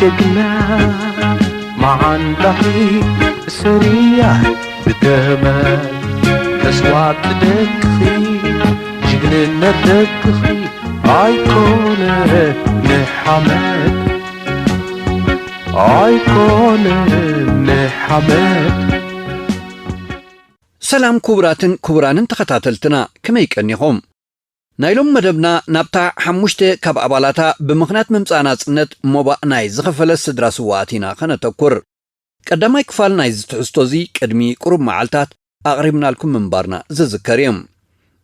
ጀግና መዓንጣኺ እሰርያ ብደመ መስዋዕቲ ደቅኺ ጅግንነት ደቅኺ ኣይኮነ ንሓመድ ኣይኮነ ንሓመድ። ሰላም ክቡራትን ክቡራንን ተኸታተልትና፣ ከመይ ቀኒኹም? ናይ ሎም መደብና ናብታ ሓሙሽተ ካብ ኣባላታ ብምኽንያት ምምጻእ ናጽነት ሞባእ ናይ ዝኸፈለት ስድራ ስውኣት ኢና ኸነተኩር። ቀዳማይ ክፋል ናይዚ ትሕዝቶ እዚ ቅድሚ ቁሩብ መዓልታት ኣቕሪብናልኩም ምንባርና ዝዝከር እዩ።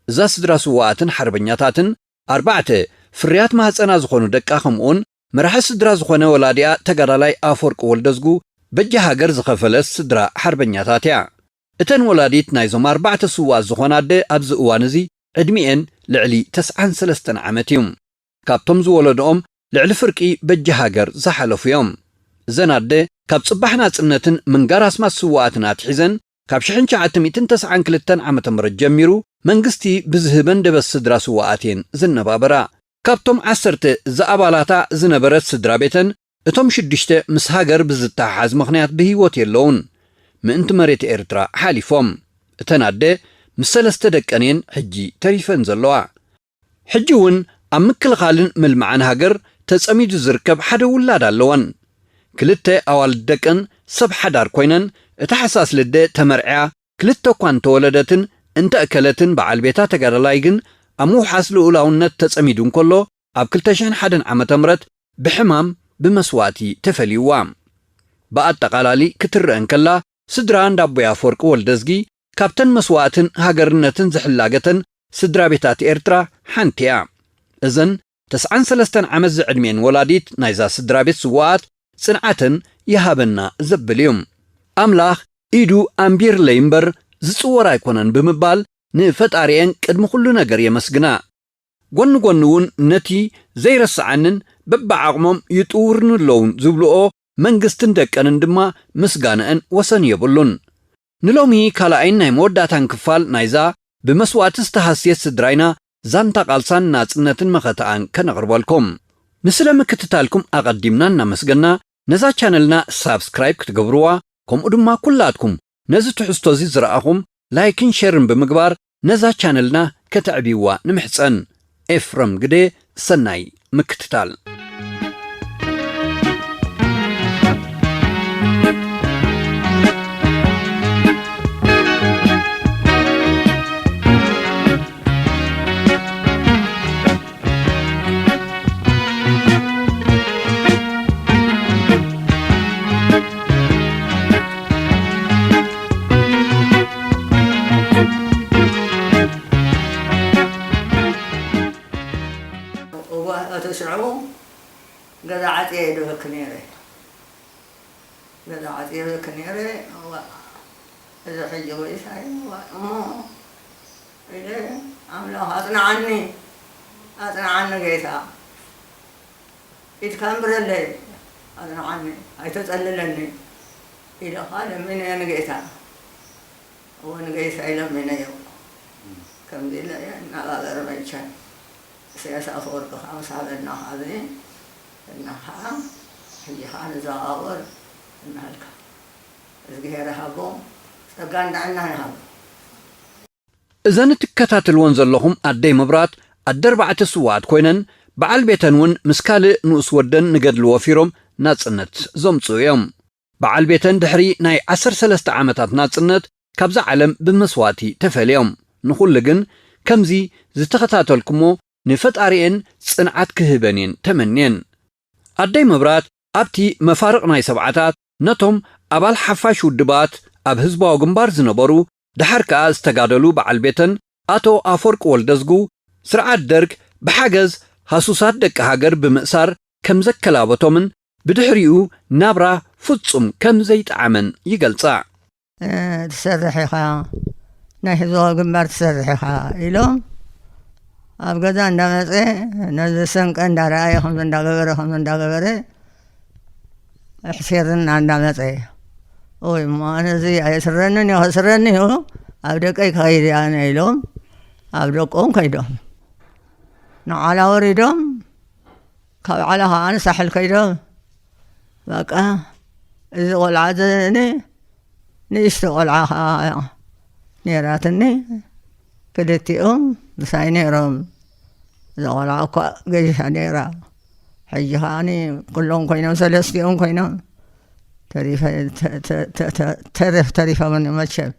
እዛ ስድራ ስውኣትን ሓርበኛታትን ኣርባዕተ ፍርያት ማህጸና ዝኾኑ ደቃ ከምኡውን መራሒ ስድራ ዝኾነ ወላዲኣ ተጋዳላይ ኣፈወርቂ ወልደዝጉ በጃ ሃገር ዝኸፈለት ስድራ ሓርበኛታት እያ። እተን ወላዲት ናይዞም ኣርባዕተ ስውኣት ዝኾና ኣደ ኣብዚ እዋን እዚ ዕድሚኤን ልዕሊ ተስዓን ሰለስተን ዓመት እዩ። ካብቶም ዝወለድኦም ልዕሊ ፍርቂ በጃ ሃገር ዝሓለፉ እዮም። እዘን ኣደ ካብ ጽባሕ ናጽነትን ምንጋር ኣስማት ስውኣትን ኣትሒዘን ካብ ሽሕን ትሽዓተ ሚእትን ተስዓን ክልተን ዓመተ ምህረት ጀሚሩ መንግስቲ ብዝህበን ደበስ ስድራ ስውኣት እየን ዝነባበራ። ካብቶም ዓሰርተ ዝኣባላታ ዝነበረት ስድራ ቤተን እቶም ሽዱሽተ ምስ ሃገር ብዝተሓሓዝ ምኽንያት ብህይወት የለውን። ምእንቲ መሬት ኤርትራ ሓሊፎም። እተን ኣደ ምስ ሰለስተ ደቀን እየን ሕጂ ተሪፈን ዘለዋ። ሕጂ እውን ኣብ ምክልኻልን ምልማዕን ሃገር ተጸሚዱ ዝርከብ ሓደ ውላድ ኣለወን። ክልተ ኣዋልድ ደቀን ሰብ ሓዳር ኮይነን እታ ሓሳስ ልደ ተመርዕያ ክልተ እኳ እንተወለደትን እንተእከለትን በዓል ቤታ ተጋዳላይ ግን ኣብ ምውሓስ ልኡላውነት ተጸሚዱ እንከሎ ኣብ ክልተ ሽሕን ሓደን ዓመተ ምህረት ብሕማም ብመስዋእቲ ተፈልይዋ። ብኣጠቓላሊ ክትረአ እንከላ ስድራ እንዳቦይ ኣፈወርቂ ወልደዝጊ ካብተን መስዋእትን ሃገርነትን ዝሕላገተን ስድራ ቤታት ኤርትራ ሓንቲ እያ። እዘን ተስዓን ሰለስተን ዓመት ዝዕድሜን ወላዲት ናይዛ ስድራ ቤት ስውኣት ጽንዓተን ይሃበና ዘብል እዩ። ኣምላኽ ኢዱ ኣንቢርለይ እምበር ዝጽወር ኣይኮነን ብምባል ንፈጣሪኤን ቅድሚ ኩሉ ነገር የመስግና። ጎኒ ጎኒ እውን ነቲ ዘይረስዓንን በብዓቕሞም ይጥውርኒ ኣለውን ዝብልኦ መንግስትን ደቀንን ድማ ምስጋንአን ወሰን የብሉን። ንሎሚ ካልኣይን ናይ መወዳእታን ክፋል ናይዛ ብመስዋእቲ ዝተሃስየት ስድራይና ዛንታ ቃልሳን ናጽነትን መኸተኣን ከነቕርበልኩም። ንስለ ምክትታልኩም ኣቐዲምና እናመስገና ነዛ ቻነልና ሳብስክራይብ ክትገብርዋ ከምኡ ድማ ኩላትኩም ነዚ ትሕዝቶ እዚ ዝረኣኹም ላይክን ሼርን ብምግባር ነዛ ቻነልና ከተዕብይዋ ንምሕጸን። ኤፍረም ግደ፣ ሰናይ ምክትታል። እዋ፣ እቲ ሽዑ ገዛ ዓጽየ ይድበኪ ነይረ። ገዛ ዓጽየ ይብለኪ ነይረ። እዋ፣ እዚ ሕጂ ወይስ ኣይ፣ እዋ፣ እሞ ኢለ፣ ኣምላኽ ኣጽንዓኒ፣ ኣጽንዓኒ ጌታ። ኢድካ እንብረለይ፣ ኣጽንዓኒ፣ ኣይተጸልለኒ ኢለ ኸኣ ለሚነዮ ንጌታ። እወ፣ ንጌታ ኢለ ለሚነዮ። ከምዚ ኢለ እየ እናባበረ መይቻን። ኢሳያስ ኣፈወርቂ ኸዓ ምስ ሃበና ኣብዚ እና ኸዓ ሕጂ ኸዓ ንዘዋወር እናሃልካ። እዝግሄር ሃቦ ጸጋን ጥዕናን ይሃቦ። እዘን እትከታተልወን ዘለኹም ኣደይ መብራት ኣደ ኣርባዕተ ስውኣት ኮይነን፣ በዓል ቤተን እውን ምስ ካልእ ንኡስ ወደን ንገድሊ ወፊሮም ናጽነት ዘምጽኡ እዮም። በዓል ቤተን ድሕሪ ናይ ዓሰርተ ሰለስተ ዓመታት ናጽነት ካብዛ ዓለም ብመስዋእቲ ተፈልዮም። ንኹሉ ግን ከምዚ ዝተኸታተልኩሞ ንፈጣሪኤን ጽንዓት ክህበን እየን ተመንየን። ኣደይ መብራት ኣብቲ መፋርቕ ናይ ሰብዓታት ነቶም ኣባል ሓፋሽ ውድባት ኣብ ህዝባዊ ግንባር ዝነበሩ፣ ደሓር ከኣ ዝተጋደሉ በዓል ቤተን ኣቶ ኣፈወርቂ ወልደዝጉ፣ ስርዓት ደርግ ብሓገዝ ሃሱሳት ደቂ ሃገር ብምእሳር ከም ዘከላበቶምን ብድሕሪኡ ናብራ ፍጹም ከም ዘይጠዓመን ይገልጻ። እ፣ ትሰርሕ ኢኻ፣ ናይ ህዝባዊ ግንባር ትሰርሕ ኢኻ ኢሎም ኣብ ገዛ እንዳመጸ ነዚ ሰንቀ እንዳረኣየ ከምዚ እንዳገበረ፣ ከምዚ እንዳገበረ ኣሕሲርና እንዳመጸ። ኦይ እሞ ኣነ እዚ ኣየስረንን እዩ፣ ከስረኒ እዩ፣ ኣብ ደቀይ ክኸይድ እየ ኣነ ኢሎም ኣብ ደቆም ከይዶም። ንዓላ ወሪዶም፣ ካብ ዓላ ኸዓ ንሳሕል ከይዶም፣ በቃ እዚ ቆልዓ ዘነ ንእሽቶ ቆልዓ ከዓ ነይራትኒ። ክልቲኦም ምሳይ ነይሮም። እዛ ቆልዓ እኳ ገይሻ ነይራ። ሕጂ ከዓኒ ኩሎም ኮይኖም፣ ሰለስቲኦም ኮይኖም ተሪፈ-፣ ተ-፣ ተ-፣ ተ-፣ ተ-፣ ተረፍ ተሪፎምኒ። መቸም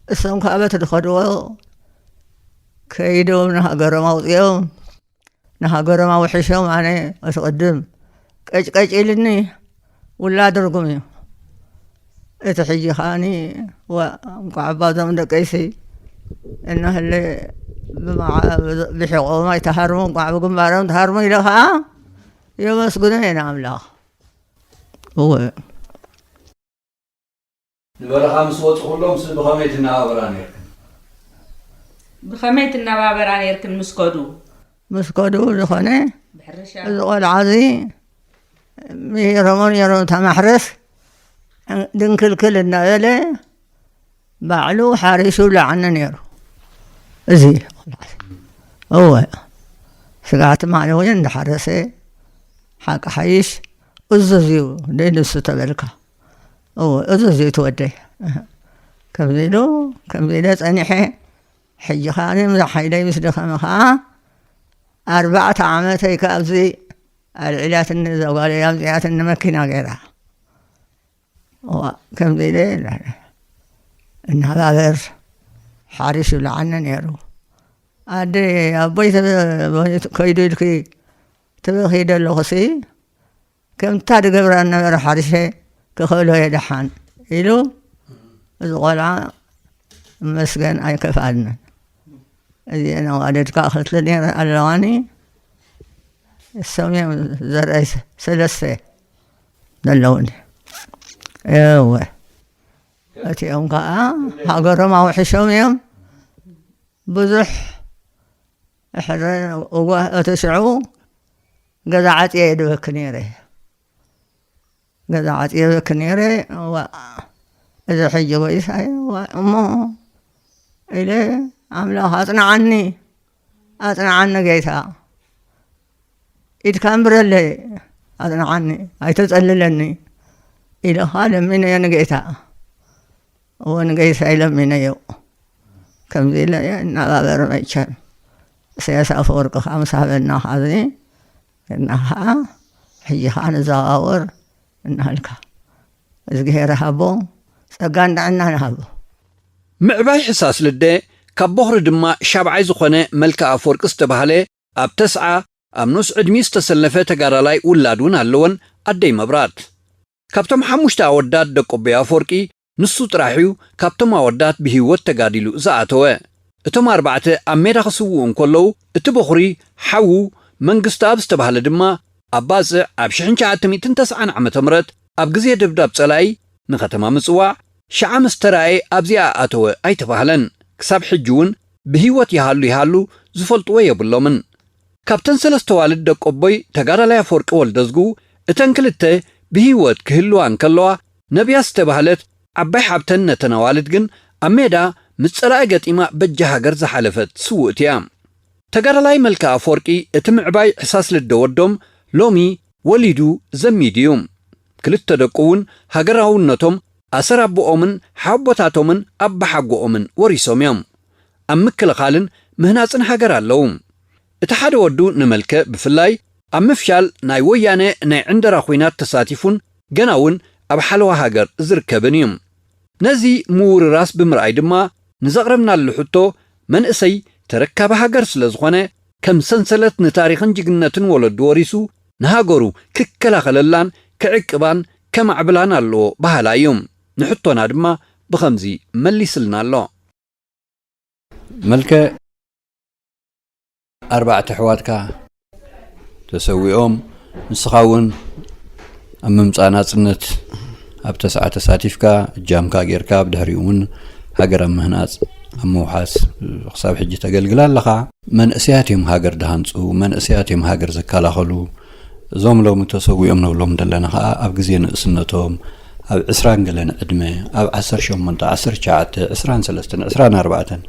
እሶም ከዓ በቲ ዝኸድዎ ከይዶም ንሃገሮም ኣውፅኦም፣ ንሃገሮም ኣውሒሾም። ኣነ እቲ ቅድም ቀጭቀጭ ኢልኒ፣ ውላድ ርጉም እዩ። እቲ ሕጂ ከዓኒ፣ ዋ፣ እንኳዕ ኣባዞም ደቀይሲ እናህለ ብመዓ-፣ ብሕቆም ኣይተሃርሙ፣ እንኳዕ ብግንባሮም ተሃርሙ ኢለ ከዓ የመስግኖ እየ ንኣምላኽ። እወ። ንበረኻ ምስ ወፁ ኩሎም ስ ብኸመይ ትነባበራ ነይርክን? ብኸመይ ትነባበራ ነይርክን ምስ ከዱ? ምስ ከዱ ዝኾነ ብሕርሻ እዚ ቆልዓ እዚ ምሂሮሞ ነይሮም፣ እታ ማሕረስ ድንክልክል እናበለ ባዕሉ ሓሪሱ ይብልዓኒ ነይሩ። እዚ ቆልዓ እዚ። እወ፣ ስጋዕ ትማሊ እውን እንዳሓረሰ ሓቂ ሓይሽ እዙዝ እዩ ደይ ንሱ ተበልካ። እወ፣ እዙዝ እዩ ትወደይ። ከምዚ ኢሉ፣ ከምዚ ኢለ ጸኒሐ። ሕጂ ከኣ ምዛ ሓይለይ ምስ ደኸመ ከኣ ኣርባዕተ ዓመተይ ካብዚ ኣልዒላትኒ፣ እዛ ጓለይ ኣምጺኣትኒ መኪና ገይራ። እዋ፣ ከምዚ ኢለ እናባበር ሓሪሱ ይብልዓኒ ነይሩ። ኣደ ኣቦይ ተበ-፣ ከይዱ ኢልኪ ትበኺ ደለኹሲ፣ ከምታ ድገብራ ነበረ ሓሪሰ ክኸሎ እየ ደሓን ኢሉ፣ እዚ ቆልዓ እመስገን ኣይከፍኣልንን። እዚአን ኣዋልድ ከዓ ክልተ ነይረ ኣለዋኒ። እሶም እዮም ዘርአይ ሰ-፣ ሰለስተ ዘለውኒ። እወ። እቲኦም ከዓ ሃገሮም ኣውሒሾም እዮም። ብዙሕ ሕረ እዋ እቲ ሽዑ ገዛ ዓፅየ እየ ድበኪ ነይረ። ገዛ ዓፅየ እየ ድበኪ ነይረ። እዋ፣ እዚ ሕጂ ጎይሳየ፣ እዋ፣ እሞ ኢለ ኣምላኽ ኣፅንዓኒ፣ ኣፅንዓኒ ጌታ። ኢድካ እንብረለይ፣ ኣፅንዓኒ፣ ኣይተፀልለኒ ኢለ ኸዓ ለሚነዮ ንጌታ። እወ፣ ንጌታ ኢለ ለሚነዮ። ከምዚ ኢለ እየ እናባበረ መቸም። ኢሳያስ ኣፈወርቂ ኸዓ ምስ ሃበና ኸዓ እዚ እና ኸዓ ሕጂ ኸዓ ንዘዋወር እናሃልካ። እዝግሄር ሃቦ፣ ጸጋን ጥዕናን ሃቦ። ምዕባይ ሕሳስ ልደ ካብ ቦኽሪ ድማ ሻብዓይ ዝኾነ መልክኣ ኣፈወርቂ ዝተባህለ ኣብ ተስዓ ኣብ ንኡስ ዕድሚኡ ዝተሰለፈ ተጋዳላይ ውላድ እውን ኣለወን ኣደይ መብራት። ካብቶም ሓሙሽተ ኣወዳት ደቆቦይ ኣፈወርቂ ንሱ ጥራሕ እዩ ካብቶም ኣወዳት ብህይወት ተጋዲሉ ዝኣተወ። እቶም ኣርባዕተ ኣብ ሜዳ ክስውኡ እንከለዉ እቲ ቦኽሪ ሓዉ መንግስተኣብ ዝተባህለ ድማ ኣብ ባጽዕ ኣብ ሽሕን ትሽዓተ ሚእትን ተስዓን ዓመተ ምህረት ኣብ ግዜ ደብዳብ ጸላኢ ንኸተማ ምጽዋዕ ሽዓ ምስ ተራእየ ኣብዚኣ ኣተወ ኣይተባህለን። ክሳብ ሕጂ እውን ብህይወት ይሃሉ ይሃሉ ዝፈልጥዎ የብሎምን። ካብተን ሰለስተ ኣዋልድ ደቆቦይ ተጋዳላይ ኣፈወርቂ ወልደዝጉ እተን ክልተ ብህይወት ክህልዋ እንከለዋ ነብያት ዝተባህለት ዓባይ ሓብተን ነተን ኣዋልድ ግን ኣብ ሜዳ ምስ ጸላኢ ገጢማ በጃ ሃገር ዝሓለፈት ስውእቲ እያ። ተጋዳላይ መልክኣ ኣፈወርቂ እቲ ምዕባይ ሕሳስ ልደ ወዶም ሎሚ ወሊዱ ዘሚዱ እዩ። ክልተ ደቁ እውን ሃገራውነቶም ኣሰር ኣቦኦምን ሓቦታቶምን ኣባሓጎኦምን ወሪሶም እዮም። ኣብ ምክልኻልን ምህናጽን ሃገር ኣለዉ። እቲ ሓደ ወዱ ንመልከ ብፍላይ ኣብ ምፍሻል ናይ ወያነ ናይ ዕንደራ ኹናት ተሳቲፉን ገና እውን ኣብ ሓለዋ ሃገር ዝርከብን እዩ። ነዚ ምውርራስ ብምርኣይ ድማ ንዘቕረብናሉ ሕቶ መንእሰይ ተረካቢ ሃገር ስለ ዝኾነ ከም ሰንሰለት ንታሪኽን ጅግንነትን ወለዱ ወሪሱ ንሃገሩ ክከላኸለላን ክዕቅባን ከማዕብላን ኣለዎ በሃላይ እዩ። ንሕቶና ድማ ብኸምዚ መሊስልና ኣሎ። መልከ ኣርባዕተ ኣሕዋትካ ተሰዊኦም ንስኻ እውን ኣብ ምምፃእ ናፅነት ኣብ ተስዓ ተሳቲፍካ እጃምካ ጌርካ ብድሕሪኡ እውን ሃገር ኣብ ምህናፅ ኣብ ምውሓስ ክሳብ ሕጂ ተገልግል ኣለኻ። መንእሰያት እዮም ሃገር ድሃንፁ፣ መንእሰያት እዮም ሃገር ዝከላኸሉ። እዞም ሎሚ ተሰዊኦም ንብሎም ዘለና ከዓ ኣብ ግዜ ንእስነቶም ኣብ ዕስራን ገለን ዕድመ ኣብ ዓሰርተ ሸሞንተ፣ ዓሰርተ ትሽዓተ፣ ዕስራን ሰለስተን፣ ዕስራን ኣርባዕተን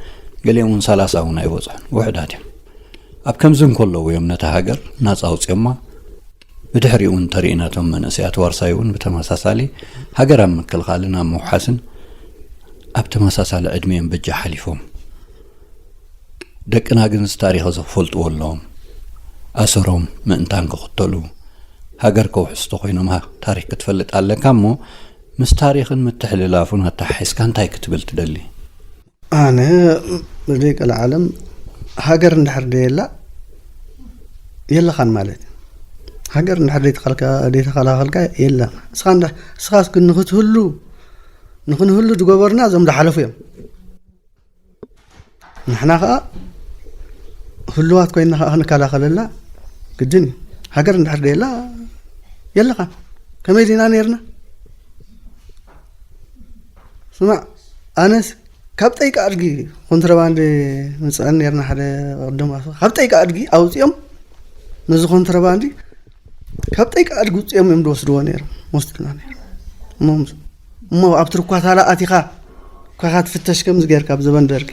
ገሊኦም እውን ሰላሳ እውን ኣይበፅሑን ውሕዳት እዮም። ኣብ ከምዚ እንከለዉ እዮም ነታ ሃገር ናፃ ኣውፅኦማ። ብድሕሪኡ እውን እንተርኢና እቶም መንእሰያት ዋርሳይ እውን ብተመሳሳሊ ሃገር ኣብ ምክልኻልን ኣብ ምውሓስን ኣብ ተመሳሳሊ ዕድሚኦም በጃ ሓሊፎም። ደቅና ግን እዚ ታሪኽ እዚ ክፈልጥዎ ኣለዎም። ኣሰሮም ምእንታን ክኽተሉ፣ ሃገር ከውሕሱ ተኾይኖም ሃ-፣ ታሪኽ ክትፈልጥ ኣለካ እሞ፣ ምስ ታሪኽን ምትሕልላፉን ኣተሓሒዝካ እንታይ ክትብል ትደሊ? ኣነ ብደይ ቀልዓለም ሃገር እንድሕር ደየላ የለኻን ማለት እዩ። ሃገር እንድሕር ደይተኸልካ-፣ ደይተኸላኸልካ የለን። እስኻ እንዳ-፣ እስኻ እስኪ ንኽትህሉ፣ ንኽንህሉ ዝገበሩና እዞም ዝሓለፉ እዮም። ንሕና ኸኣ ህሉዋት ኮይንና ኸኣ ክንከላኸለላ ግድን እዩ። ሃገር እንድሕር ደየላ የለኻን። ከመይ ዲና ነይርና? ስማዕ፣ ኣነስ ካብ ጠይቂ ኣድጊ ኮንትረባንድ ንጽዕን ነይርና። ሓደ ቅድም ኣስ-፣ ካብ ጠይቂ ኣድጊ ኣውጺኦም ነዚ ኮንትረባንዲ ካብ ጠይቂ ኣድጊ ውጽኦም እዮም ዝወስድዎ ነይሮም፣ ወስድና ነይሮም። እሞ ምስ-፣ እሞ ኣብ ትርኳታላ ኣቲኻ፣ ኳኻ ትፍተሽ ከምዚ ጌርካ ኣብ ዘበን ደርጊ።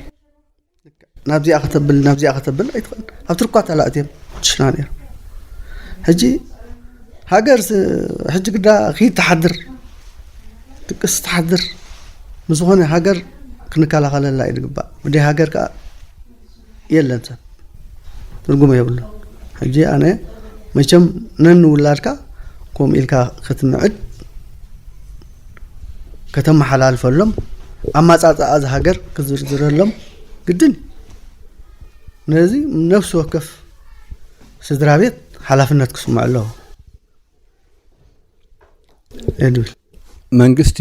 ናብዚኣ ከተብል፣ ናብዚኣ ከተብል ኣይትኽእል። ኣብ ትርኳታላ ኣትዮም ትሽና ነይሮም። ሕጂ ሃገር ስ-፣ ሕጂ ግዳ ኺድ ትሓድር፣ ድቅስ ትሓድር። ምስ ዝኾነ ሃገር ክንከላኸለላ እዩ ዝግባእ። ብደይ ሃገር ከኣ የለን ሰብ። ትርጉም የብሉን። ሕጂ ኣነ መቸም ነንውላድካ ከምኡ ኢልካ ክትምዕድ፣ ከተመሓላልፈሎም፣ ኣመጻጽኣ እዚ ሃገር ክትዝርዝረሎም ግድን እዩ። ነዚ ነፍሲ ወከፍ ስድራ ቤት ሓላፍነት ክስምዖ ኣለዎ። የድብል። መንግስቲ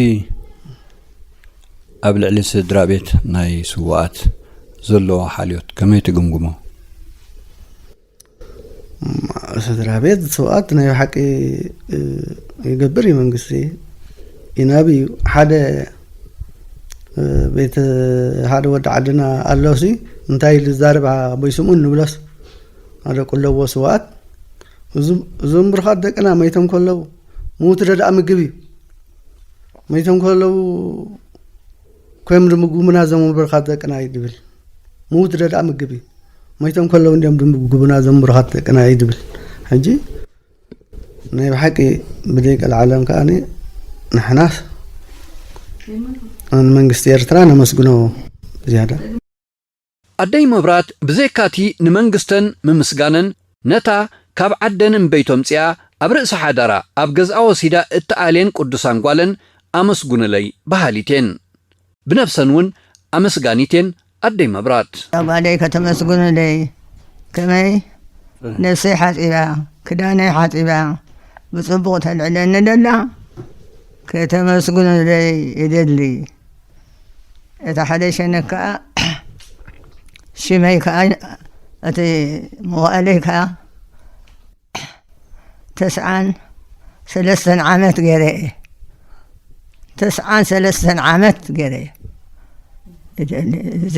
ኣብ ልዕሊ ስድራ ቤት ናይ ስውኣት ዘለዎ ሓልዮት ከመይ ትግምግሞ? ስድራ ቤት ስውኣት ናይ ብሓቂ፣ እ፣ ይገብር እዩ መንግስቲ። ይናብ እዩ። ሓደ፣ እ፣ ቤት፣ ሓደ ወዲ ዓድና ኣሎ ሲ፣ እንታይ ኢሉ ዝዛረብ ኣቦይ ስምኡን ንብሎስ፣ ሓደ ቁለዎ ስውኣት፣ እዞም፣ እዞም ብርኻት ደቅና መይቶም ከለዉ፣ ምዉት ደኣ ምግብ እዩ። መይቶም ከለዉ ኮይም ድምጉምና እዞም ብርኻት ደቅና እዩ ድብል። ምዉት ደኣ ምግብ እዩ። መይቶም ከለዉ እንዲኦም ድምጉምና እዞም ብርኻት ደቅና እዩ ድብል። ሕጂ ናይ ብሓቂ ብደይ ቀልዓለም ከኣ ንሕናስ ንመንግስቲ ኤርትራ ነመስግኖ ዝያዳ። ኣደይ መብራት ብዘይካቲ ንመንግስተን ምምስጋነን፣ ነታ ካብ ዓደን እምበይቶ ኣምጺኣ ኣብ ርእሲ ሓዳራ ኣብ ገዝኣ ወሲዳ እትኣልየን ቅዱሳን ጓለን ኣመስጉንለይ በሃሊት እየን። ብነብሰን እውን ኣመስጋኒት እየን ኣደይ መብራት። ጓለይ ከተመስግኑለይ፣ ከመይ ነብሰይ ሓጺባ፣ ክዳነይ ሓጺባ፣ ብጽቡቕ ተልዕለኒ ደላ፣ ከተመስግኑለይ ይደሊ። እታ ሓደ ሸነክ ከኣ፣ ሽመይ ከኣ፣ እቲ መዋእለይ ከኣ፣ ተስዓን ሰለስተን ዓመት ገይረ እየ። ተስዓን ሰለስተን ዓመት ገይረ እየ። እዚ፣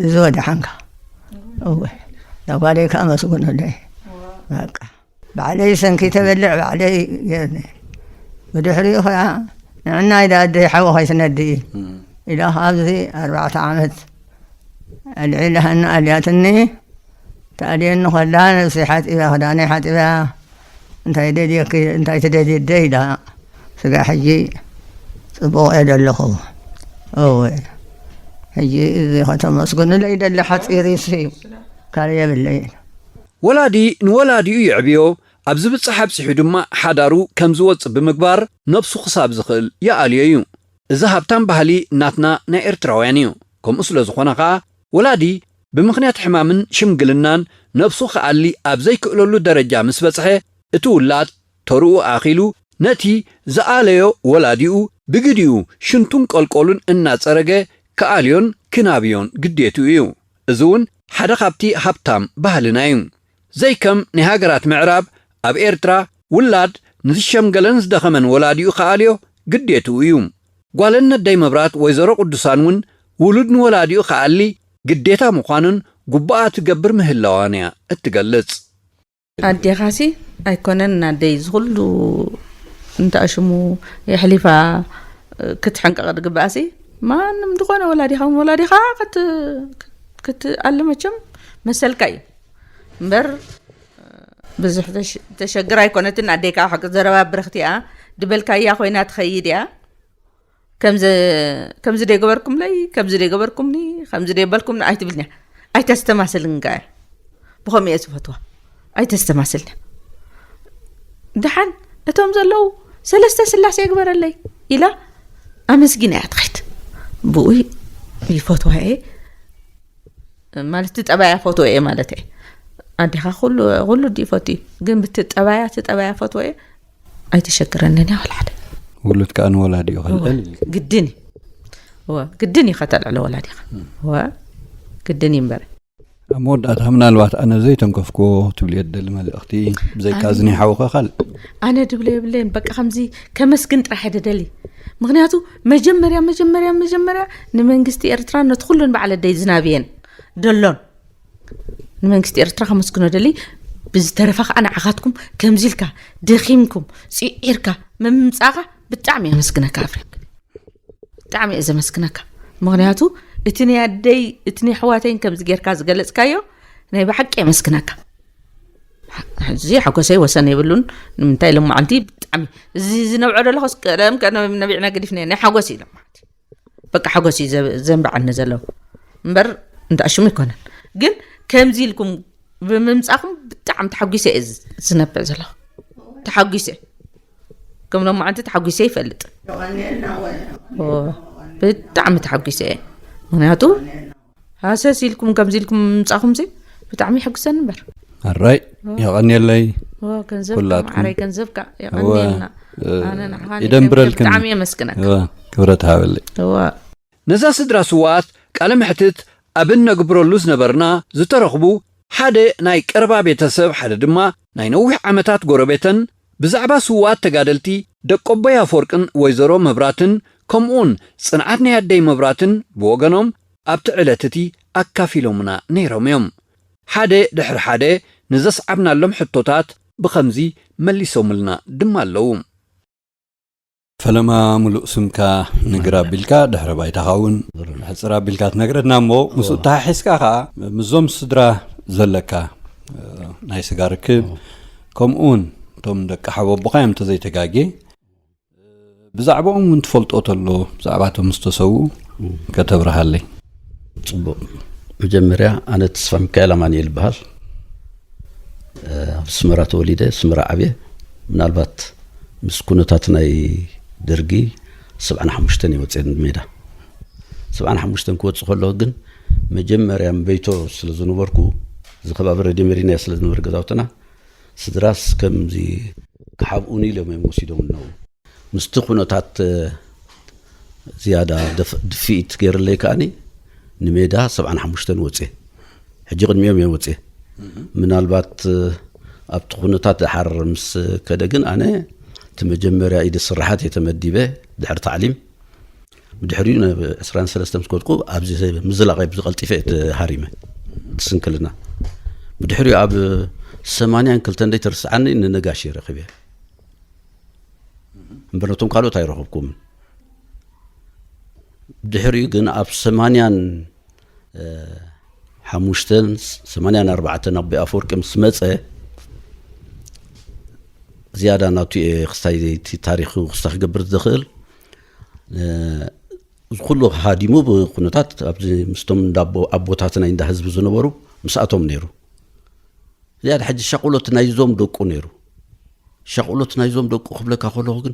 እዚ ወደሓንካ። እወ። ንጓለይ ከኣ መስግኑለይ። በቃ። ባዕለይ ሰንኪ ተበልዕ፣ ባዕለይ ገይርኒ። ብድሕሪኡ ኸኣ፣ ንዕናይ ደኣ ኣደይ ሓዊ ከይትነዲ ኢላ፣ ካብዚ ኣርባዕተ ዓመት ኣልዒላሃና ኣልያትኒ። ተኣልየኒ ኸላ፣ ነብሰይ ሓጺባ፣ ክዳነይ ሓጺባ፣ "እንታይ ደልየኪ፣ እንታይ ትደልዪ ኣደይ?" ኢላ። ስጋዕ ሕጂ ጽቡቕ እየ ዘለኹ። እወ። ሕጂ እዚ ከተመስግኑለይ ይደሊ፣ ሓጺር እዩ፣ ካልእ የብለይን። ወላዲ ንወላዲኡ የዕብዮ፣ ኣብ ዝብጽሕ ኣብጺሑ ድማ ሓዳሩ ከም ዝወጽእ ብምግባር ነብሱ ክሳብ ዝኽእል ይኣልዮ እዩ። እዚ ሃብታም ባህሊ ናትና ናይ ኤርትራውያን እዩ። ከምኡ ስለ ዝኾነ ኸኣ ወላዲ ብምኽንያት ሕማምን ሽምግልናን ነብሱ ክኣሊ ኣብ ዘይክእለሉ ደረጃ ምስ በጽሐ፣ እቲ ውላድ ተርኡ ኣኺሉ ነቲ ዝኣለዮ ወላዲኡ ብግዲኡ ሽንቱን ቆልቆሉን እናጸረገ ክኣልዮን ክናብዮን ግዴትኡ እዩ። እዚ እውን ሓደ ካብቲ ሃብታም ባህልና እዩ። ዘይከም ናይ ሃገራት ምዕራብ፣ ኣብ ኤርትራ ውላድ ንዝሸምገለን ዝደኸመን ወላዲኡ ክኣልዮ ግዴትኡ እዩ። ጓለን ነደይ መብራት ወይዘሮ ቅዱሳን እውን ውሉድ ንወላዲኡ ክኣሊ ግዴታ ምዃኑን ግቡኣ ትገብር ምህላዋን እያ እትገልጽ። ኣዴኻሲ ኣይኮነን ናደይ ዝኹሉ እንተኣሽሙ የሕሊፋ ክትሕንቀቕ ድግባኣሲ፣ ማንም ዝኾነ ወላዲኻ እውን ወላዲኻ ክት-፣ ክትኣሊ መቸም መሰልካ እዩ እምበር፣ ብዙሕ ተሽ- ተሸግር ኣይኮነትን ኣደይ። ካብ ሓቂ ዘረባ ብርኽቲ እያ። ድበልካያ ኮይና ትኸይድ እያ። ከምዚ ከምዚ ደይገበርኩምለይ፣ ከምዚ ደይገበርኩምኒ፣ ከምዚ ደይበልኩምኒ ኣይትብልንያ። ኣይተስተማስልን ጋያ። ብኸምኡ እየ ዝፈትዋ። ኣይተስተማስልንያ። ደሓን እቶም ዘለዉ ሰለስተ ስላሴ ይግበረለይ ኢላ ኣመስጊና እያ ትኸይድ። ብኡ ይፈትዋ እየ ማለት፣ እቲ ጠባያ ፈትዎ እየ ማለት እየ። ኣዴኻ ኩሉ ኩሉ ድዩ ፈትዩ፣ ግን ብቲ ጠባያ እቲ ጠባያ ፈትዎ እየ። ኣይተሸግረንን እያ ወላ ሓደ። ውሉድ ከኣ ንወላዲኡ ከልዕል ኢልኪ። ግድን እዩ። እወ፣ ግድን እዩ ከተልዕሎ ወላዲኻ። እወ፣ ግድን እዩ እምበር። ኣብ መወዳእታ ምናልባት ኣነ ዘይተንከፍክዎ ትብልዮ ትደሊ መልእኽቲ፣ ብዘይካ ኣነ እዚ ናይ ሓውኺ ካልእ? ኣነ ድብሎ የብለይን። በቃ ከምዚ ከመስግን ጥራሕ እየ ደደሊ። ምኽንያቱ መጀመርያ መጀመርያ መጀመርያ ንመንግስቲ ኤርትራ ነቲ ኩሉን በዓል ኣደይ ዝናብየን ደሎን ንመንግስቲ ኤርትራ ከመስግኖ ደሊ። ብዝተረፈ ከዓ ንዓኻትኩም ከምዚ ኢልካ ደኺምኩም ፅዒርካ ምምፃእካ ብጣዕሚ የመስግነካ ኣፍሬም። ብጣዕሚ እየ ዘመስግነካ። ምኽንያቱ እቲ ናይ ኣደይ እቲ ናይ ኣሕዋተይን ከምዚ ጌርካ ዝገለፅካዮ ናይ ብሓቂ የመስግነካ። ሕዚ ሓጎሰይ ወሰን የብሉን። ንምንታይ ሎማዓንቲ ብጣዕሚ እዚ ዝነብዖ ዘለኹስ ቀደም ቀደም ነቢዕና ገዲፍና ናይ ሓጎስ እዩ ሎማዓንቲ። በቃ ሓጎስ እዩ ዘ- ዘንብዓኒ ዘሎ እምበር እንዳ ኣሽሙ ኣይኮነን። ግን ከምዚ ኢልኩም ብምምፃኹም ብጣዕሚ ተሓጒሰ እየ ዝ- ዝነብዕ ዘለኹ። ተሓጒሰ ከም ሎማዓንቲ ተሓጒሰ ይፈልጥ። ኦ፣ ብጣዕሚ ተሓጒሰ እየ። ምኽንያቱ ሃሰስ ኢልኩም ከምዚ ኢልኩም ምምፃኹም ሲ ብጣዕሚ ይሕጉሰኒ እምበር። ኣራይ፣ የቐንየለይ። ኦ፣ ገንዘብካ ኩላትኩም። ማዕረይ፣ ገንዘብካ እወ፣ የቐንየልና። እ፣ ኣነ ንዓኻ ይደንብረልክን። ብጣዕሚ የመስግነካ። እወ፣ ክብረት ሃበለይ። እወ። ነዛ ስድራ ስውኣት ቃለ መሕትት ኣብ እነግብረሉ ዝነበርና ዝተረኽቡ ሓደ ናይ ቀረባ ቤተሰብ፣ ሓደ ድማ ናይ ነዊሕ ዓመታት ጎረቤተን ብዛዕባ ስውኣት ተጋደልቲ ደቆቦይ ኣፈወርቅን ወይዘሮ መብራትን ከምኡውን ጽንዓት ናይ ኣደይ መብራትን ብወገኖም ኣብቲ ዕለት እቲ ኣካፊሎምና ነይሮም እዮም። ሓደ ድሕሪ ሓደ ንዘስዓብናሎም ሕቶታት ብኸምዚ መሊሶምልና ድማ ኣለዉ። ፈለማ ምሉእ ስምካ ንግር ኣቢልካ ድሕረ ባይታኻ እውን ሕጽር ኣቢልካ ትነግረና እሞ ምስኡ ተሓሒዝካ ኸዓ ምስዞም ስድራ ዘለካ ናይ ስጋ ርክብ ከምኡውን እቶም ደቂ ሓወቦኻ እዮም እንተዘይተጋጌ ብዛዕባኦም እውን ትፈልጦ ተሎ ብዛዕባ እቶም ዝተሰዉ ከተብርሃለይ። ጽቡቕ። መጀመርያ ኣነ ተስፋ ሚካኤል ኣማኑኤል ይበሃል። ኣብ ኣስመራ ተወሊደ ኣስመራ ዓብየ። ምናልባት ምስ ኩነታት ናይ ደርጊ ሰብዓን ሓሙሽተን እየ ወፅየ ሜዳ። ሰብዓን ሓሙሽተን ክወፅእ ከለኹ ግን መጀመርያ እምበይቶ ስለ ዝነበርኩ እዚ ከባቢ ረድዮ መዲና ስለ ዝነበረ ገዛውትና ስድራስ ከምዚ ክሓብኡኒ ኢሎም እዮም ወሲዶም ኣለዉ። ምስቲ ኩነታት ዝያዳ ድፍኢት ገይርለይ ከኣኒ ንሜዳ ሰብዓን ሓሙሽተን ወፅየ። ሕጂ ቅድሚኦም እየ ወፅየ። ምናልባት ኣብቲ ኩነታት ድሓር ምስ ከደ ግን ኣነ እቲ መጀመርያ ኢደ ስራሓት እየ ተመዲበ ድሕሪ ታዕሊም። ብድሕሪኡ ናብ ዕስራን ሰለስተን ምስ ከድኩ ኣብዚ ምዝላቕ ኣብዚ ቀልጢፈ እየ ተሃሪመ። እቲ ስንክልና ብድሕሪኡ ኣብ ሰማንያን ክልተን ደይ ተርስዓኒ ንነጋሽ ረኺበ። እምበር ነቶም ካልኦት ኣይረኸብኩምን። ድሕሪኡ ግን ኣብ ሰማንያን ሓሙሽተን ሰማንያን ኣርባዕተን ኣቦይ ኣፈወርቂ ምስ መፀ ዝያዳ ናቱ እየ ክስታይ እቲ ታሪኹ ክስታይ ክገብር ዝኽእል። እዚ ኩሉ ሃዲሙ ብኩነታት ኣብዚ ምስቶም ኣቦታትና እንዳ ህዝቢ ዝነበሩ ምስኣቶም ነይሩ። ዝያዳ ሕጂ ሻቁሎት ናይዞም ደቁ ነይሩ። ሻቁሎት ናይዞም ደቁ ክብለካ ከለኹ ግን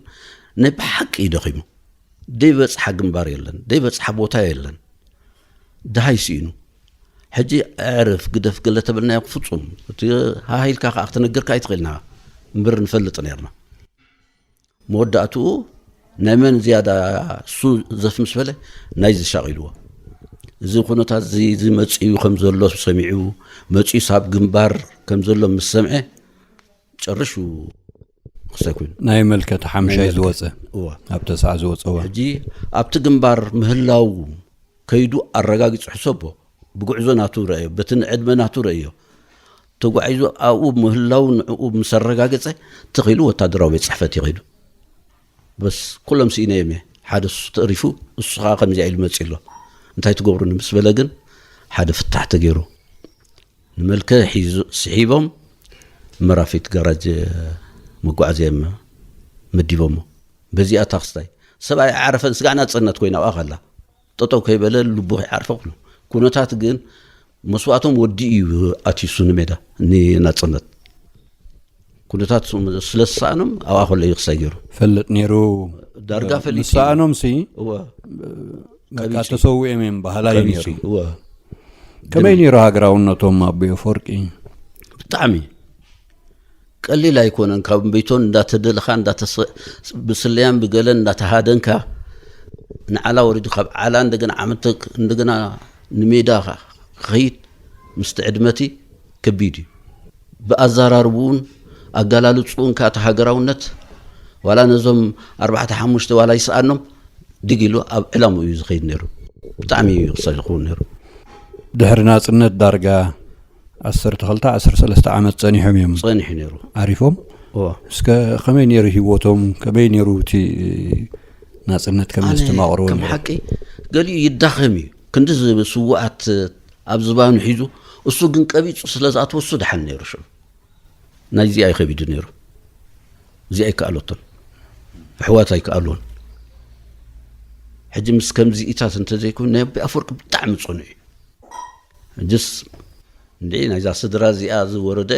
ናይ ብሓቂ እዩ ደኺሙ። ደይበፅሓ ግንባር የለን፣ ደይበፅሓ ቦታ የለን። ድሃይ ስኢኑ። ሕጂ ኣዕርፍ ግደፍ ገለ ተበልናዮ ፍጹም እቲ ሃሃ ኢልካ ከዓ ክትነግርካ ኣይትኽእልና እምበር ንፈልጥ ነርና። መወዳእትኡ ናይ መን ዝያዳ እሱ ዘፍ ምስ በለ ናይ ዝሻቒልዎ እዚ ኩነታት እዚ እዚ መፅኡ ከም ዘሎ ሰሚዑ መፅኡ ሳብ ግንባር ከም ዘሎ ምስ ሰምዐ ጨርሹ ክሳይ ኮይኑ ናይ መልከት ሓምሻይ ናይ መልከት። ዝወፀ እዋ ኣብ ተስዓ ዝወፀ እዋ ሕጂ ኣብቲ ግንባር ምህላው ከይዱ ኣረጋጊጹ ሕሰቦ ብጉዕዞ ናቱ ረእዮ በቲ ንዕድመ ናቱ ረእዮ ተጓዒዙ ኣብኡ ምህላው ንዕኡ ምስ ኣረጋገጸ ተኺሉ ወታደራዊ ቤት ጽሕፈት ይኸይዱ በስ ኩሎም ስኢነዮም እየ ሓደ እሱ ተሪፉ እሱ ከዓ ከምዚኣ ኢሉ መጺ ኣሎ እንታይ ትገብሩኒ ምስ በለ ግን ሓደ ፍታሕ ተገይሩ ንመልከ ሒዙ ስሒቦም መራፊት ጋራጅ መጓዓዝያ እዮም መዲቦሞ። በዚኣ ታክስታይ ሰብኣይ ዓረፈን ስጋዕ ናጽነት ኮይና ኣብኣ ከላ ጠጠው ከይበለ ልቡ ከይዓርፈ ኩሉ ኩነታት ግን መስዋእቶም ወዲ እዩ ኣትዩሱ ንሜዳ ንናጽነት ኩነታት ስለ ዝሰኣኖም ኣብኣ ከሎ እዩ ክሳይ ገይሩ ፈልጥ ነይሩ። ዳርጋ ፈሊጡ እዩ። ምሰኣኖም ሲ እወ በቃ ተሰዊኦም እዮም ባህላ እዩ ቀቢጹ ሲ እዩ። እወ ከመይ ነይሩ ሃገራውነቶም ኣቦ ኣፈወርቂ? ብጣዕሚ ቀሊል ኣይኮነን። ካብ ቤቶን እንዳተደለኻ እንዳተሰ- ብስለያን ብገለን እንዳተሃደንካ ንዓላ ወሪዱ ካብ ዓላ እንደገና ዓመተ እንደገና ንሜዳ ክኸይድ ምስቲ ዕድመቲ ከቢድ እዩ። ብኣዘራርቡን ኣገላልጹን ከኣ እቲ ሃገራውነት ዋላ ነዞም ኣርባዕተ ሓሙሽተ ዋላ ይስኣኖም ድግ ኢሉ ኣብ ዕላምኡ እዩ ዝኸይድ ነይሩ። ብጣዕሚ እዩ ክሰል ክኸውን ነይሩ። ድሕሪ ናፅነት ዳርጋ ዓሰርተ ክልተ ዓሰርተ ሰለስተ ዓመት ፀኒሖም እዮም ጸኒሑ ነይሩ። ዓሪፎም። እወ። እስከ ከመይ ነይሩ ሂወቶም? ከመይ ነይሩ እቲ ናፅነት ከመይ ኣነ ዝተማቕርዎ ከም ነይሩ? ሓቂ ገሊኡ ይዳኸም እዩ። ክንዲ ዝብል ስውኣት ኣብ ዝባኑ ሒዙ እሱ ግን ቀቢፁ ስለ ዝኣተወ እሱ ደሓን ነይሩ። ሽዑ ናይ እዚኣ ይኸቢዱ ነይሩ። እዚኣ ኣይከኣለቶን። ኣሕዋት ኣይከኣልዎን። ሕጂ ምስ ከምዚ ኢታት እንተዘይኮኑ ናይ ኣቢ ኣፈወርቂ ብጣዕሚ ፅኑዕ እዩ። ሕጅስ እንዲ ናይዛ ስድራ እዚኣ ዝወረደ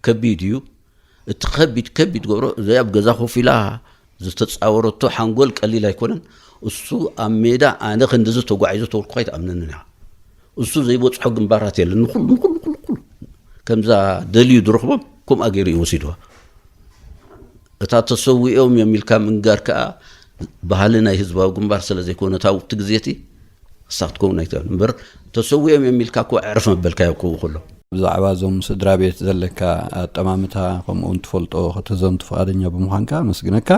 ከቢድ እዩ። እቲ ከቢድ ከቢድ ገብሮ እዚኣ ኣብ ገዛ ኮፍ ኢላ ዝተፃወረቶ ሓንጎል ቀሊል ኣይኮነን። እሱ ኣብ ሜዳ ኣነ ክንድዚ ተጓዒዞ ተወልኩ ኣይትኣምነንን ኢኻ። እሱ ዘይበፅሖ ግንባራት የለን። ንኩሉ ንኩሉ ኩሉ ኩሉ ከምዛ ደልዩ ዝረኽቦም ከምኣ ገይሩ እዩ ወሲድዋ። እታ ተሰዊኦም እዮም ኢልካ ምንጋር ከኣ ባህሊ ናይ ህዝባዊ ግንባር ስለ ዘይኮነ እታ ውቅቲ ግዜ እቲ ክሳብ ትከውን ኣይትኽእል እምበር ተሰዊኦም እዮም ኢልካ እኮ ዕርፍ መበልካዮ ክው ከሎ ብዛዕባ እዞም ስድራ ቤት ዘለካ ኣጠማምታ ከምኡውን ትፈልጦ ከተዘንቱ ፍቓደኛ ብምዃንካ ኣመስግነካ።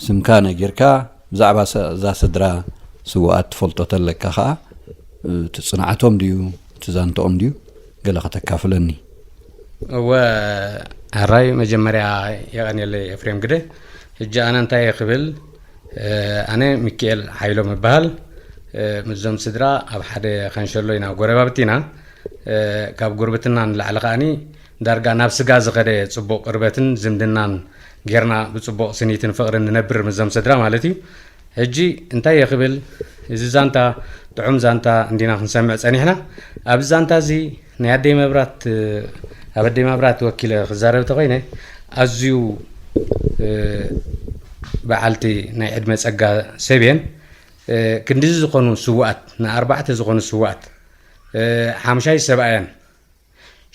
ስምካ ነጊርካ ብዛዕባ ሰ- እዛ ስድራ ስውኣት ትፈልጦ ተለካ ከዓ እቲ ፅንዓቶም ድዩ እቲ ዛንትኦም ድዩ ገለ ከተካፍለኒ? እወ፣ ሕራይ መጀመርያ የቐንየለይ ኤፍሬም ግደ። ሕጂ ኣነ እንታይ እየ ክብል? ኣነ ሚኪኤል ሓይሎም እበሃል። ምስዞም ስድራ ኣብ ሓደ ከንሸሎ ኢና፣ ጎረባብቲ ኢና። ካብ ጉርብትና ንላዕሊ ከኣኒ ዳርጋ ናብ ስጋ ዝኸደ ጽቡቕ ቅርበትን ዝምድናን ጌርና ብጽቡቕ ስኒትን ፍቕርን ንነብር ምስዞም ስድራ ማለት እዩ። ሕጂ እንታይ እየ ክብል? እዚ ዛንታ ጥዑም ዛንታ እንዲና ክንሰምዕ ጸኒሕና። ኣብዚ ዛንታ እዚ ናይ ኣደይ መብራት፣ ኣብ ኣደይ መብራት ወኪለ ክዛረብ ተኾይነ፣ ኣዝዩ በዓልቲ ናይ ዕድመ ጸጋ ሰብ እየን። ክንድዚ ዝኾኑ ስውኣት፣ ንኣርባዕተ ዝኾኑ ስውኣት፣ ሓምሻይ ሰብኣየን፣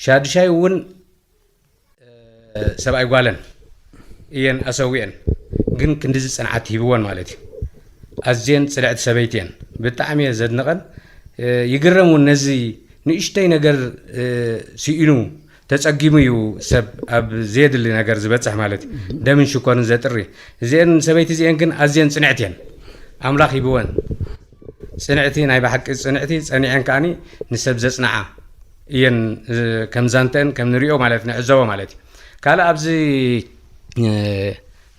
ሻድሻይ እውን ሰብኣይ ጓለን እየን ኣሰዊአን። ግን ክንድዚ ጽንዓት ሂብወን ማለት እዩ። ኣዝየን ጽንዕቲ ሰበይቲ እየን። ብጣዕሚ እየ ዘድንቐን። ይግረም እውን ነዚ ንእሽተይ ነገር ስኢኑ ተጸጊሙ እዩ ሰብ ኣብ ዘየድሊ ነገር ዝበጽሕ ማለት እዩ። ደምን ሽኮርን ዘጥሪ። እዚአን ሰበይቲ እዚአን ግን ኣዝየን ጽንዕቲ እየን። ኣምላኽ ሂብወን። ጽንዕቲ ናይ ብሓቂ ጽንዕቲ ጸኒዐን ከኣኒ ንሰብ ዘጽንዓ እየን። ከም ዛንተአን ከም ንሪኦ ማለት ንዕዘቦ ማለት እዩ። ካልእ ኣብዚ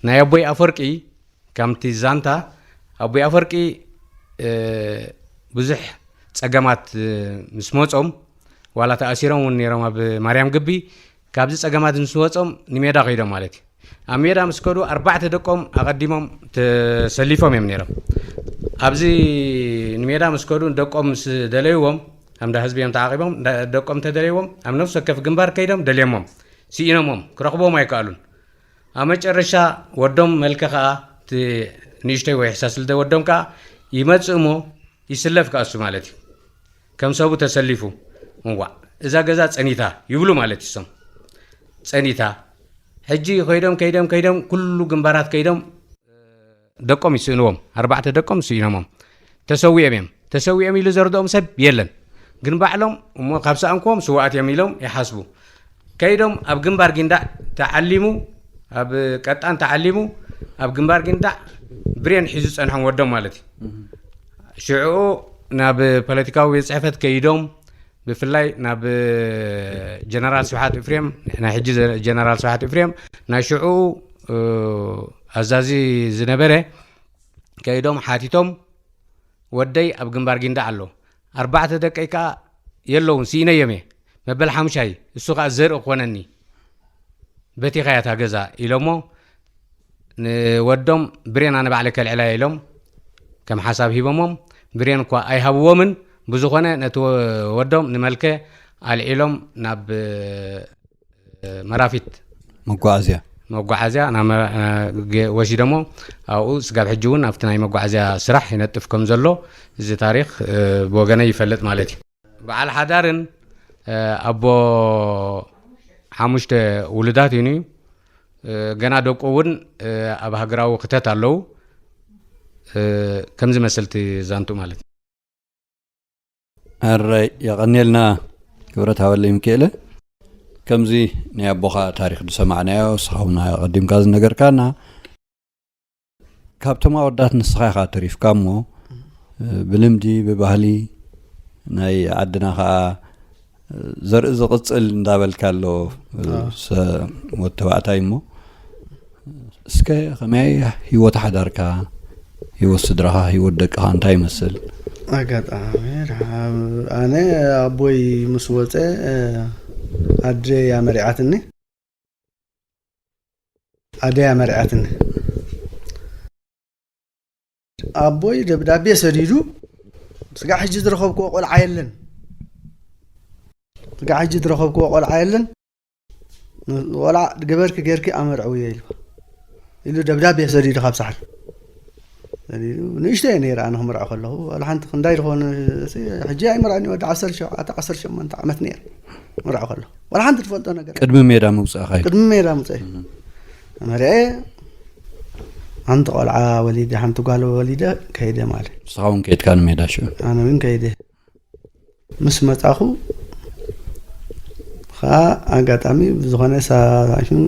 ናይ ኣቦይ ኣፈወርቂ ከምቲ ዛንታ ኣቦይ ኣፈወርቂ ብዙሕ ጸገማት ምስ መጾም ዋላ ተኣሲሮም እውን ነይሮም ኣብ ማርያም ግቢ። ካብዚ ጸገማት ምስ ወጾም ንሜዳ ከይዶም ማለት እዩ። ኣብ ሜዳ ምስ ከዱ ኣርባዕተ ደቆም ኣቐዲሞም ተሰሊፎም እዮም ነይሮም። ኣብዚ ንሜዳ ምስ ከዱ ደቆም ምስ ደለይዎም፣ ኣብ እንዳ ህዝቢ እዮም ተዓቒቦም፣ ደቆም ተደለይዎም ኣብ ነፍሲ ወከፍ ግንባር ከይዶም ደልዮሞም ስኢኖሞም ክረኽቦም ኣይከኣሉን። ኣብ መጨረሻ ወዶም መልከ ከኣ እቲ ንእሽተይ ወይ ሕሳስ ልደ ወዶም ከኣ ይመጽእ እሞ ይስለፍ ከኣ እሱ ማለት እዩ። ከም ሰቡ ተሰሊፉ እዋዕ እዛ ገዛ ጸኒታ ይብሉ ማለት እዩ። እሶም ጸኒታ ሕጂ ከይዶም ከይዶም ከይዶም ኩሉ ግንባራት ከይዶም ደቆም ይስእንዎም። ኣርባዕተ ደቆም ስኢኖሞም ተሰዊኦም እዮም። ተሰዊኦም ኢሉ ዘርድኦም ሰብ የለን። ግን ባዕሎም እሞ ካብ ሰኣንክዎም ስዋኣት እዮም ኢሎም ይሓስቡ። ከይዶም ኣብ ግንባር ጊንዳዕ ተዓሊሙ፣ ኣብ ቀጣን ተዓሊሙ ኣብ ግንባር ጊንዳዕ ብሬን ሒዙ ጸንሖም ወዶም ማለት እዩ። ሽዑ ናብ ፖለቲካዊ ቤት ጽሕፈት ከይዶም ብፍላይ ናብ ጀነራል ስብሓት እፍሬም፣ ናይ ሕጂ ጀነራል ስብሓት እፍሬም ናይ ሽዑ ኣዛዚ ዝነበረ ከይዶም ሓቲቶም፣ ወደይ ኣብ ግንባር ጊንዳዕ ኣሎ፣ ኣርባዕተ ደቀይ ከኣ የለውን ስኢነዮም እየ፣ መበል ሓሙሻይ እሱ ከኣ ዘርኢ ክኾነኒ በቲኻያ እታ ገዛ ኢሎሞ፣ ንወዶም ብሬን ኣነ ባዕለ ከልዕላ ኢሎም ከም ሓሳብ ሂቦሞም፣ ብሬን እኳ ኣይሃብዎምን። ብዝኾነ ነቲ ወ- ወዶም ንመልከ ኣልዒሎም ናብ መራፊት መጓዓዝያ መጓዓዝያ ናብ መ- ገ- ወሲዶሞ፣ ኣብኡ ስጋብ ሕጂ እውን ኣብቲ ናይ መጓዓዝያ ስራሕ ይነጥፍ ከም ዘሎ እዚ ታሪክ ብወገነይ ይፈልጥ ማለት እዩ። በዓል ሓዳርን ኣቦ ሓሙሽተ ውሉዳት እዩ። ገና ደቁ እውን ኣብ ሃገራዊ ክተት ኣለዉ። ከምዚ መስልቲ ዛንቱ ማለት እዩ። ኣራይ የቐንየልና ክብረት ሃበለይ ምክኤለ። ከምዚ ናይ ኣቦኻ ታሪክ ዝሰማዕናዮ፣ እስኻ እውን ኣቐዲምካ ዝነገርካና፣ ካብቶም ኣወዳት ንስኻ ኢኻ ተሪፍካ እሞ፣ ብልምዲ ብባህሊ ናይ ዓድና ከዓ ዘርኢ ዝቕፅል እንዳበልካ ኣሎ። ወተባዕታይ እሞ፣ እስከ ከመይ ህይወት ሓዳርካ፣ ህይወት ስድራኻ፣ ህይወት ደቅኻ እንታይ ይመስል? ኣጋጣሚ ኣነ ኣቦይ ምስ ወፀ፣ ኣደይ ኣመሪዓትኒ። ኣደይ ኣመሪዓትኒ። ኣቦይ ደብዳቤ ሰዲዱ፣ ስጋዕ ሕጂ ዝረኸብክዎ ቆልዓ የለን፣ ስጋዕ ሕጂ ዝረኸብክዎ ቆልዓ የለን፣ ቆልዓ ገበርኪ ጌርኪ ኣመርዕውዮ ኢሉ ኢሉ ደብዳቤ ሰዲዱ ካብ ሳሕል ሰዲዱ። ንእሽተይ ነይረ ኣነ ክምርዖ ከለኹ፣ ዋላ ሓንቲ ክንዳይ ዝኾነ፣ ሕጂ ኣይምርዐን እዩ፣ ወዲ ዓሰርተ ሸውዓተ ዓሰርተ ሸሞንተ ዓመት ነይረ ምርዖ ከለኹ፣ ዋላ ሓንቲ ትፈልጦ ነገር ቅድሚ ሜዳ ምውፃእኻ እዩ። ቅድሚ ሜዳ ምውፃእ መርዐ። ሓንቲ ቆልዓ ወሊደ፣ ሓንቲ ጓል ወሊደ ከይደ ማለት። ንስኻ እውን ከይድካ ንሜዳ ሽዑ? ኣነ እውን ከይደ። ምስ መፃኹ ከዓ ኣጋጣሚ ብዝኾነ ሳሽኑ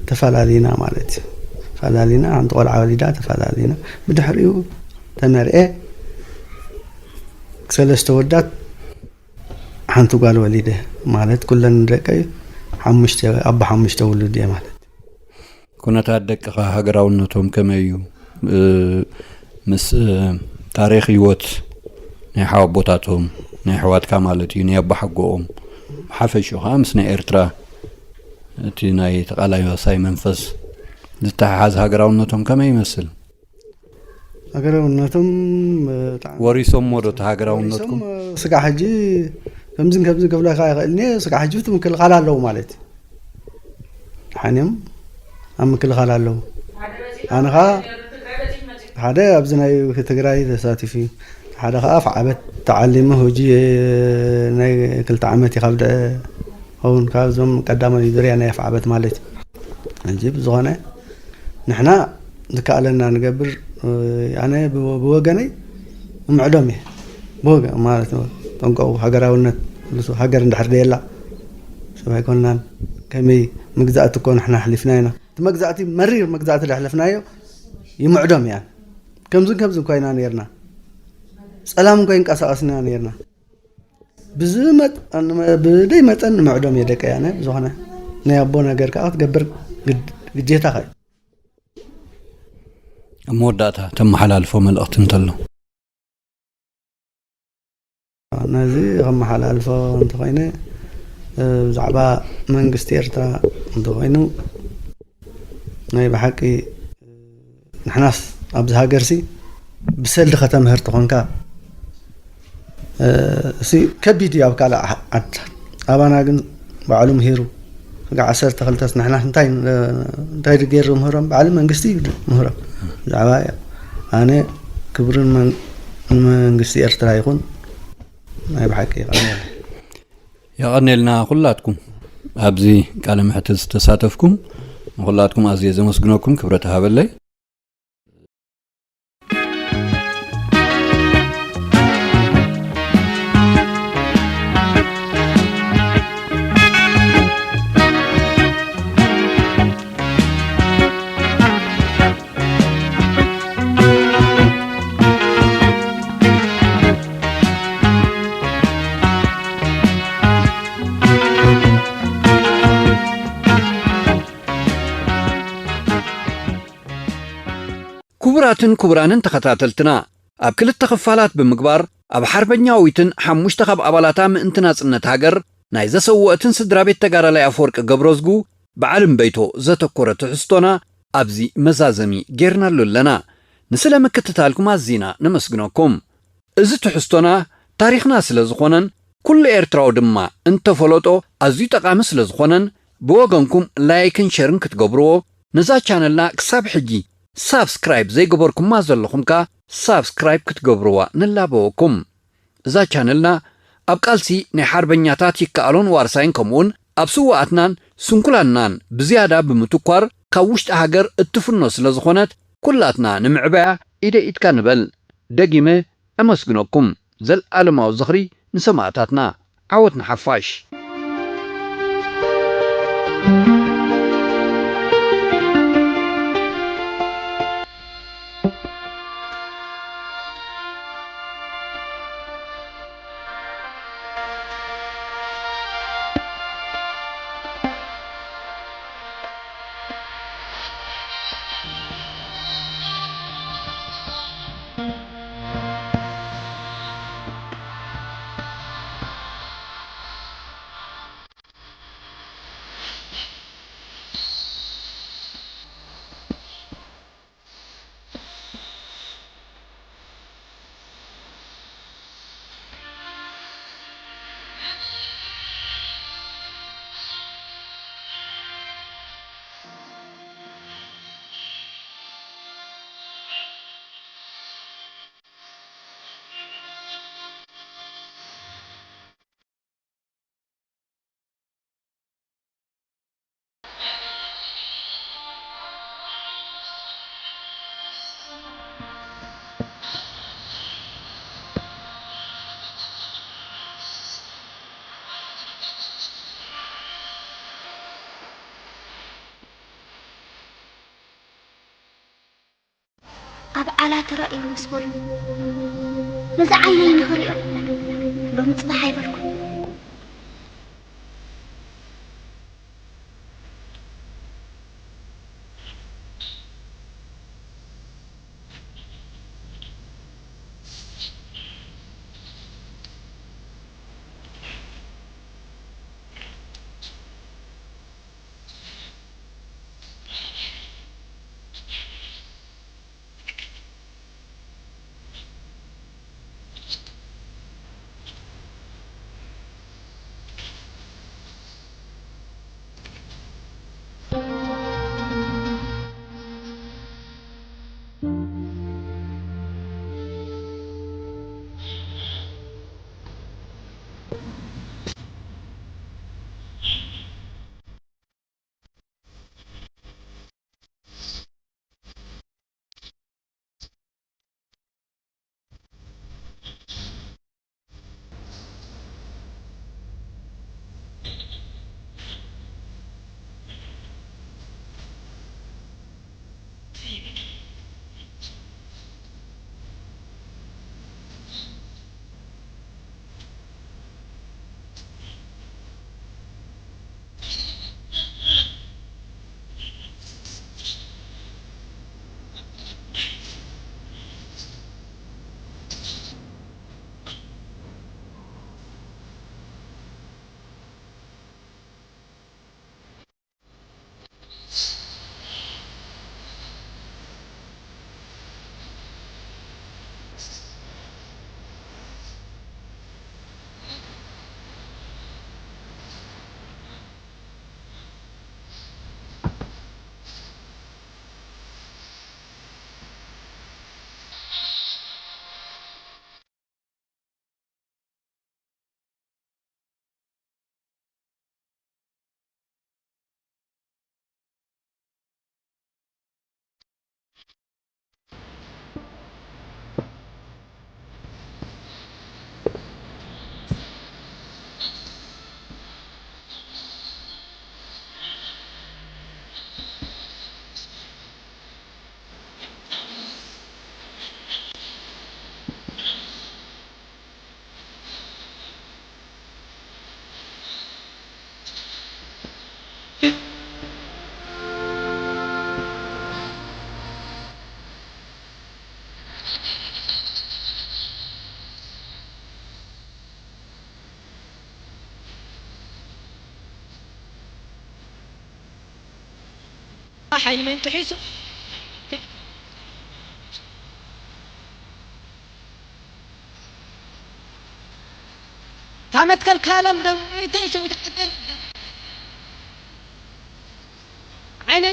ተፈላሊና ማለት እዩ። ተፈላሊና፣ ሓንቲ ቆልዓ ወሊዳ ተፈላሊና። ብድሕሪኡ ተመርዐ፣ ሰለስተ ወዳት ሓንቲ ጓል ወሊደ ማለት ኩለን ደቀይ ሓሙሽተ፣ ኣቦ ሓሙሽተ ውሉድ እየ ማለት። ኩነታት ደቅኻ ሃገራውነቶም ከመይ እዩ? ምስ ታሪኽ ህይወት ናይ ሓወቦታቶም፣ ናይ ኣሕዋትካ ማለት እዩ፣ ናይ ኣቦሓጎኦም፣ ብሓፈሽኡ ከዓ ምስ ናይ ኤርትራ እቲ ናይ ተቓላሳይ መንፈስ ዝተሓሓዝ ሃገራውነቶም ከመይ ይመስል? ሃገራውነቶም ወሪሶሞ ዶ እቲ ሃገራውነትኩም? ስጋዕ ሕጂ ከምዝን ከምዝን ክብለካ ይኽእል እየ። ስጋዕ ሕጂ እቲ ምክልኻል ኣለዉ ማለት እዩ። ሓንዮም ኣብ ምክልኻል ኣለዉ። ኣነ ኸዓ ሓደ ኣብዚ ናይ ትግራይ ተሳቲፉ እዩ። ሓደ ኸዓ ኣፍዓበት ተዓሊሙ ሕጂ ናይ ክልተ ዓመት እዩ ካብ ደአ ኸውን ካብዞም ቀዳማይ ዙርያ ናይ ኣፍዓበት ማለት እዩ። ሕጂ ብዝኾነ ንሕና ዝከኣለና ንገብር። ኣነ ብወገነይ እምዕዶም እየ ብወገ ማለት ነው። ጠንቀቑ ሃገራውነት፣ ሃገር እንድሕር ደየላ ሰብ ኣይኮንናን። ከመይ መግዛእቲ እኮ ንሕና ኣሕሊፍና ኢና። እቲ መግዛእቲ መሪር መግዛእቲ ዘሕለፍናዮ ይምዕዶም እያን። ከምዝን ከምዝን ኮይና ነርና። ፀላም እንኳ ይንቀሳቐስና ነርና። ብደይ መጠን ንምዕዶም እየ ደቀይ ኣነ። ብዝኾነ ናይ ኣቦ ነገር ከዓ ክትገብር ግዴታኻ እዩ። ኣብ መወዳእታ ተመሓላልፎ መልእኽቲ እንተሎ? ነዚ ከመሓላልፎ እንተኾይነ፣ ብዛዕባ መንግስቲ ኤርትራ እንተኾይኑ፣ ናይ ብሓቂ ንሕናስ ኣብዚ ሃገርሲ ብሰልዲ ከተምህር ተኾንካ፣ እሲ ከቢድ እዩ ኣብ ካልእ ዓድታት። ኣባና ግን ባዕሉ ምሂሩ። ስጋዕ ዓሰርተ ክልተስ ንሕናስ እንታይ እንታይ ድገይሩ ምህሮም? ባዕሉ መንግስቲ እዩ ምህሮም። ብዛዕባ ኣነ ክብርን ንመንግስቲ ኤርትራ ይኹን። ናይ ብሓቂ ይቐንየለይ። የቐንየልና ኩላትኩም ኣብዚ ቃለ ምሕትት ዝተሳተፍኩም ንኩላትኩም ኣዝየ ዘመስግነኩም። ክብረት ሃበለይ። ክቡራትን ክቡራንን ተኸታተልትና፣ ኣብ ክልተ ክፋላት ብምግባር፣ ኣብ ሓርበኛዊትን ሓሙሽተ ካብ ኣባላታ ምእንቲ ናጽነት ሃገር ናይ ዘሰወእትን ስድራ ቤት ተጋዳላይ ኣፈወርቂ ገብረዝጉ በዓል እምበይቶ ዘተኮረ ትሕዝቶና ኣብዚ መዛዘሚ ጌርናሉ ኣለና። ንስለ ምክትታልኩም ኣዚና ነመስግነኩም። እዚ ትሕዝቶና ታሪኽና ስለ ዝኾነን ኩሉ ኤርትራዊ ድማ እንተፈለጦ ኣዝዩ ጠቓሚ ስለ ዝኾነን ብወገንኩም ላይክን ሸርን ክትገብርዎ፣ ነዛ ቻነልና ክሳብ ሕጂ ሳብስክራይብ ዘይገበርኩማ ዘለኹም ከኣ ሳብስክራይብ ክትገብርዋ ንላበወኩም። እዛ ቻነልና ኣብ ቃልሲ ናይ ሓርበኛታት ይከኣሎን ዋርሳይን ከምኡውን ኣብ ስውኣትናን ስንኩላንናን ብዝያዳ ብምትኳር ካብ ውሽጢ ሃገር እትፍኖ ስለ ዝኾነት ኩላትና ንምዕባያ ኢደ ኢድካ ንበል። ደጊመ ኣመስግነኩም። ዘልኣለማዊ ዝኽሪ ንሰማእታትና። ዓወት ንሓፋሽ። ኣብ ዓላ ተራእዩ ምስ በሉ፣ ነዚ ዓይነይ ንኽሪኦ ሎሚ ጽባሕ ኣይበልኩን። ሓይሊ መን ጥሒሱ? ታመትከል ካለም ደሞ ይተይሰው። ዓይነ